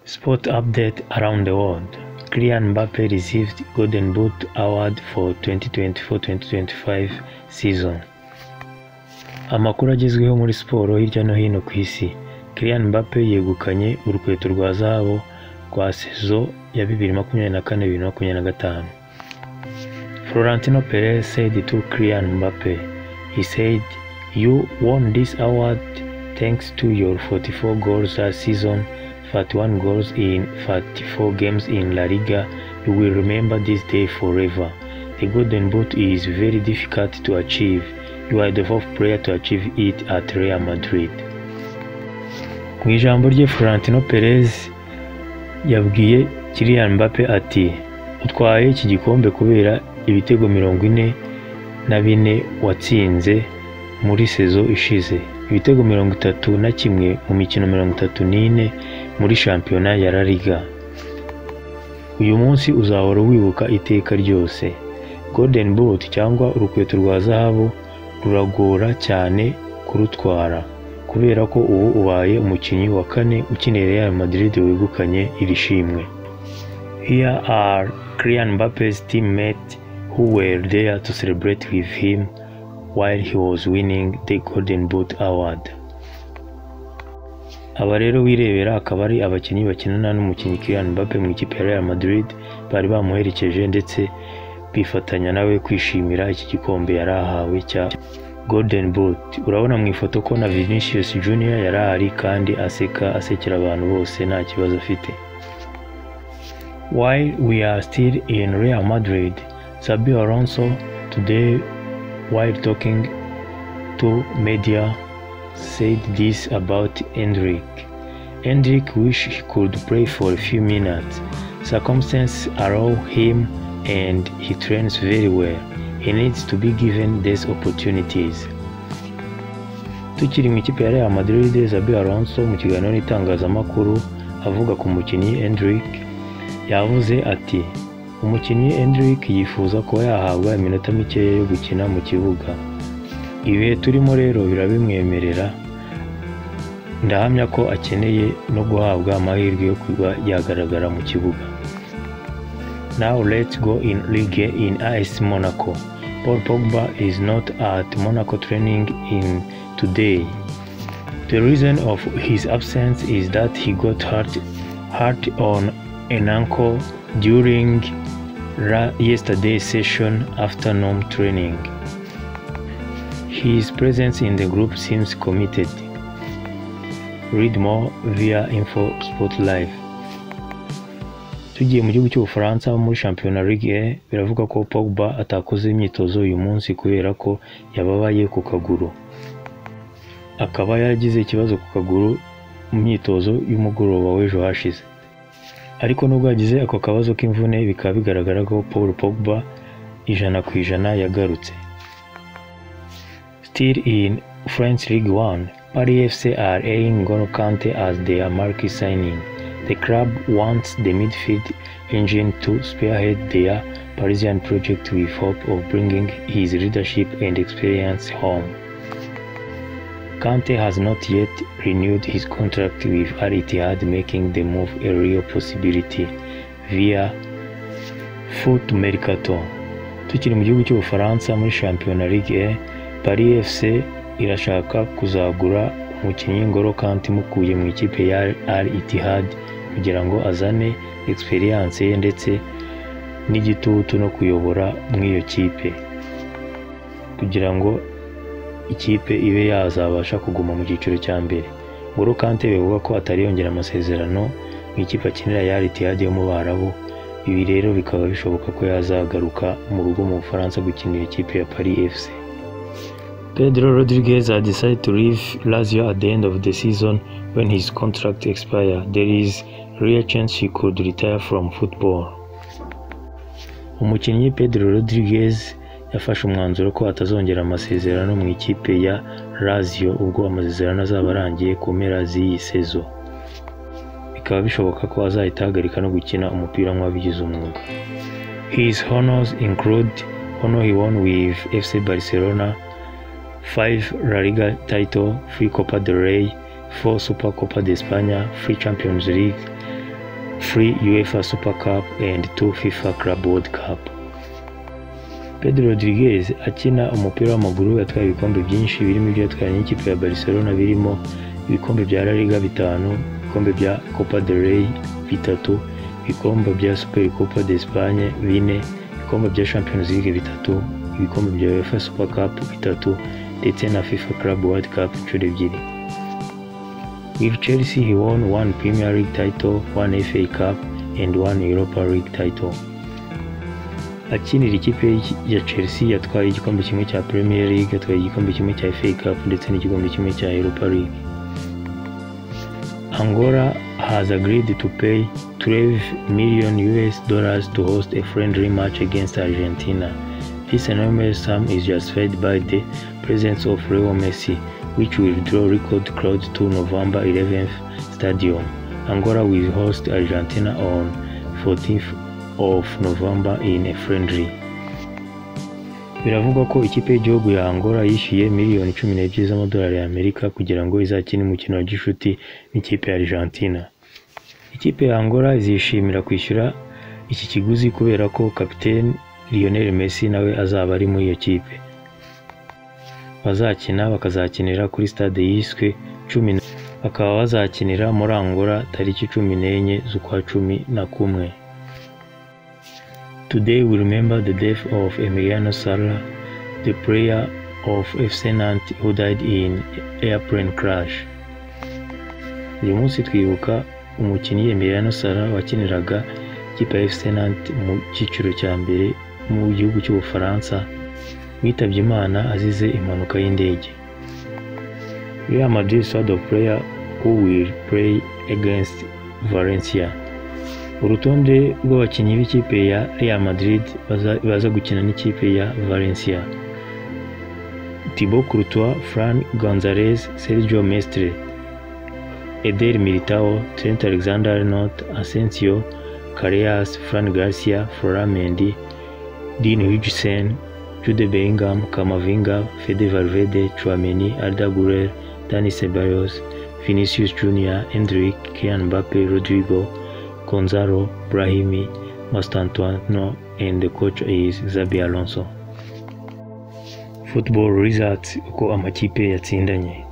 Sport update around the world. Kylian Mbappe received Golden Boot Award for 2024-2025 season. Amakuru agezweho muri siporo hirya no hino ku isi. Kylian Mbappe yegukanye urukweto rwa zahabu rwa saison ya 2024-2025. Florentino Perez said to Kylian Mbappe, he said, "You won this award thanks to your 44 goals last season, 31 goals in 44 games in La Liga. You will remember this day forever. The Golden Boot is very difficult to achieve. You are the fourth player to achieve it at Real Madrid." Mu ijambo rye, Florentino Perez yabwiye Kylian Mbappe ati: "Utwaye iki gikombe kubera ibitego 44 watsinze muri saison ishize, ibitego 31 mu mikino 34 muri shampiyona ya La Liga. Uyu munsi uzahora wibuka iteka ryose. Golden Boot cyangwa urukweto rwa zahabu ruragora cyane kurutwara, kubera ko ubu ubaye umukinnyi wa kane ukinira Real Madrid wegukanye iri shimwe." Here are Kylian Mbappe's teammates who were there to celebrate with him while he was winning the Golden Boot Award. Aba rero wirebera akaba ari abakinnyi bakinana n'umukinnyi Kylian Mbappe mu ikipe ya Real Madrid, bari bamuherekeje ndetse bifatanya nawe kwishimira iki gikombe yari ahawe cya Golden Boot. Urabona mu ifoto ko na Vinicius Junior yari ahari kandi aseka, asekera abantu bose, nta kibazo afite. While we are still in Real Madrid, Xabi Alonso today, while talking to media, said this about Endrick: "Endrick wish he could play for a few minutes. Circumstances allow him and he trains very well. He needs to be given these opportunities." Tukiri mu ikipe ya Real Madrid, Xabi Alonso mu kiganiro n'itangazamakuru avuga ku mukinnyi Endrick yavuze ati: "Umukinnyi Endrick yifuza kuba yahabwa iminota mikeya yo gukina mu kibuga. Ibihe turimo rero birabimwemerera. Ndahamya ko akeneye no guhabwa amahirwe yo kuba yagaragara mu kibuga." Now let's go in Ligue in AS Monaco. Paul Pogba is not at Monaco training in today. The reason of his absence is that he got hurt on an ankle during yesterday's session afternoon training. His presence in the group seems committed. Read more via Info Sport Live. Tugiye mu gihugu cy'Ubufaransa muri shampiyona Ligue 1, biravuga ko Pogba atakoze imyitozo uyu munsi kubera ko yababaye ku kaguru. Akaba yaragize ikibazo ku kaguru mu myitozo y'umugoroba w'ejo hashize. Ariko nubwo yagize ako kabazo k'imvune, bikaba bigaragara ko Paul Pogba 100% yagarutse. Still in French Ligue 1, Paris FC are eyeing N'Golo Kante as their marquee signing. The club wants the midfield engine to spearhead their Parisian project with hope of bringing his leadership and experience home. Kante has not yet renewed his contract with Al Ittihad, making the move a real possibility via Foot Mercato. Tukiri mu gihugu cy'Ubufaransa muri shampiyona Ligue 1, Paris FC irashaka kuzagura umukinnyi N'Golo Kante imukuye mu ikipe ya Al Ittihad kugira ngo azane experience ye ndetse n'igitutu no kuyobora muri iyo kipe, kugira ngo ikipe ibe yazabasha kuguma mu cyiciro cya mbere. N'Golo Kante bivugwa ko atari yongera amasezerano mu ikipe akinira ya Al Ittihad yo mu Barabu. Ibi rero bikaba bishoboka ko yazagaruka mu rugo mu Bufaransa gukinira ikipe ya Paris FC. Pedro Rodriguez has decided to leave Lazio at the end of the season when his contract expires. There is real chance he could retire from football. Umukinnyi Pedro Rodriguez yafashe umwanzuro ko atazongera amasezerano mu ikipe ya Lazio ubwo amasezerano azaba arangiye ku mpera z'iyi saison. Bikaba bishoboka ko azahita ahagarika no gukina umupira nk'uwabigize umwuga. His honors include honor he won with FC Barcelona, 5 La Liga title, 3 Copa del Rey, 4 Supercopa de España, 3 Champions League. 3 UEFA Super Cup and 2 FIFA Club World Cup. Pedro Rodriguez akina umupira w'amaguru yatwaye ibikombe byinshi birimo ibyo yatwaye n'ikipe ya Barcelona, birimo ibikombe bya La Liga bitanu, ibikombe bya Copa del Rey bitatu, ibikombe bya Super Copa d'Espagne bine, ibikombe bya Champions League bitatu, ibikombe bya UEFA Super Cup bitatu ndetse na FIFA Club World Cup inshuro ebyiri. With Chelsea he won one Premier League title, one FA Cup and one Europa League title. Akinira ikipe ya Chelsea yatwaye igikombe kimwe cya Premier League, yatwaye igikombe kimwe cya FA Cup ndetse n'igikombe kimwe cya Europa League. Angola has agreed to pay 12 million US dollars to host a friendly match against Argentina. This enormous sum is justified by the presence of Leo Messi, which will draw record crowds to November 11th stadium. Angola will host Argentina on 14th of November in a friendly. Biravugwa ko ikipe y'igihugu ya Angola yishyuye miliyoni 12 z'amadolari y'Amerika kugira ngo izakine umukino wa gishuti n'ikipe ya Argentina. Ikipe ya Angola izishimira kwishyura iki kiguzi kubera ko kapiteni Lionel Messi nawe azaba ari muri iyo kipe. Bazakina bakazakinira kuri stade yiswe cumi, bakaba bazakinira muri Angola tariki 14 z'ukwa 11. Today we remember the death of Emiliano Sala, the player of FC Nantes who died in airplane crash. Uyu munsi twibuka umukinnyi Emiliano Sala wakiniraga ikipe ya FC Nantes mu cyiciro cya mbere mu gihugu cy'Ubufaransa, witabye Imana azize impanuka y'indege. Real Madrid squad of player who will play against Valencia. Urutonde rw'abakinnyi b'ikipe ya Real Madrid baza gukina n'ikipe ya Valencia: Thibaut Courtois, Fran Gonzalez, Sergio Mestre, Eder Militao, Trent Alexander-Arnold, Asensio, Carreras, Fran Garcia, Florent Mendy, Dean Huijsen, Jude Bellingham, Camavinga, Fede Valverde, Tchouameni, Arda Güler, Dani Ceballos, Vinicius Junior, Endrick, Kylian Mbappe, Rodrigo, Gonzalo, Brahimi, Mastantuono, and the coach is Xabi Alonso. Football results, uko amakipe yatsindanye.